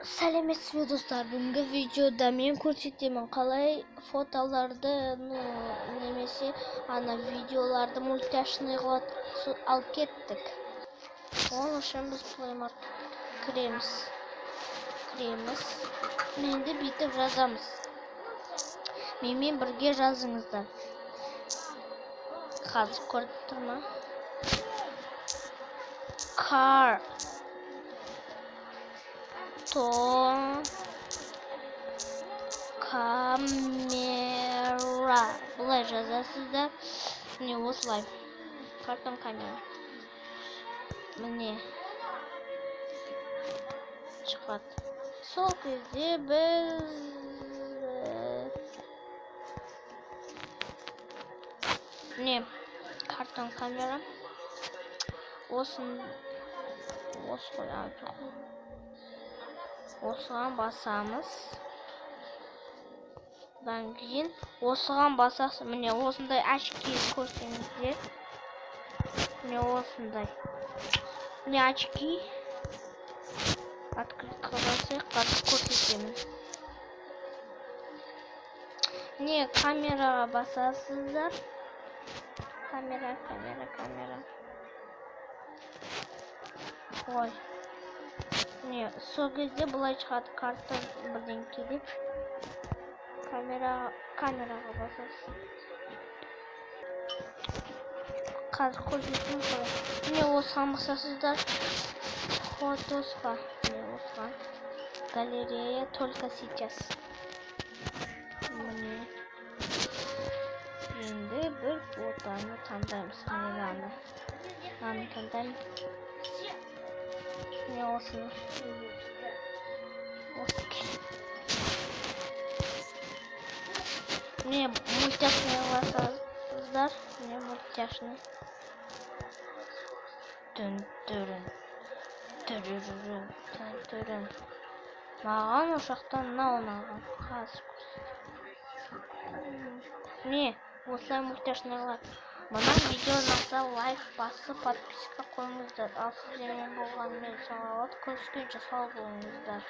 Сәлеметсіз бе, достар! Бүгінгі видеода мен көрсетемін, қалай фотоларды, ну, немесе ана видеоларды мультяшный қылып алып кеттік. Ол үшін біз Play Market кіреміз. Енді бүйтіп жазамыз, менімен бірге жазыңыздар. Қазір көріп тұр ма? Картон камера, былай жазасыздар. Міне, осылай, картон камера, міне, шығады. Сол кезде біз міне, картон камера, осын, осы ғой, жоқ, осыған басамыз. Одан кейін осыған басасыз. Міне, осындай очки көрсеңіздер, міне, осындай, міне, очки. Открыть басайық. Қазір көрсетемін. Міне, камераға басасыздар. Камера, камера, камера. Ой, міне, сол кезде былай шығады, картон бірдеңке деп. Камера, камераға басасыз. Қазір көрсетемін қалай. Міне, осыған басасыздар, фотосқа. Міне, осыған, галерея, только сейчас. Міне, енді бір фотоны таңдаймыз. Міне, мынаны таңдаймын. Міне, осыны, осы. Міне, мультяшный басасыздар. Міне, мультяшный. Түн түрін түрірін түн түрін. Маған ол жақтан мынау ұнаған. Қазір көрсетемін. Міне, осылай мультяшный қылады. Мына видео ұнаса, лайк басып, подписка қойыңыздар. Ал сіздермен болған мен, Салауат. Көріскенше, сау болыңыздар.